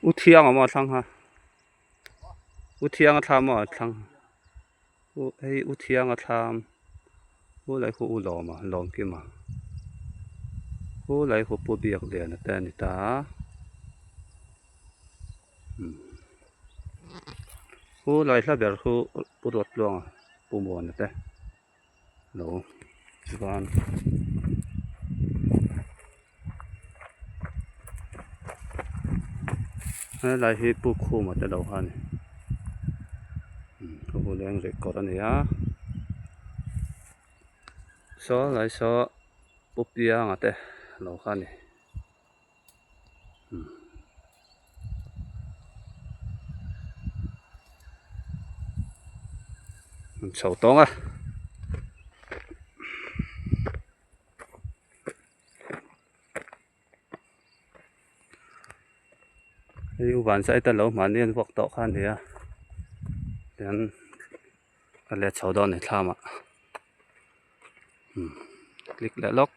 U Thianga maw a thlang kha U Thianga thlam maw a thlang u hei U Thianga thlam u lai khu U Lawma Lawmkima u lai khu Pu Biakliana te a ni ta a u lai hla ber khu Pu Ruattluanga Pu Muana te. Lo chuan helai hi pu khuma te lo kha a ni umm hu leng record a ni a saw lai saw pu pianga te lo kha a ni. An chho tawng a hei u van saite lo hmanni an vuak tawh kha a ni a tian a let chho dawn a ni thlam ah click leh lawk.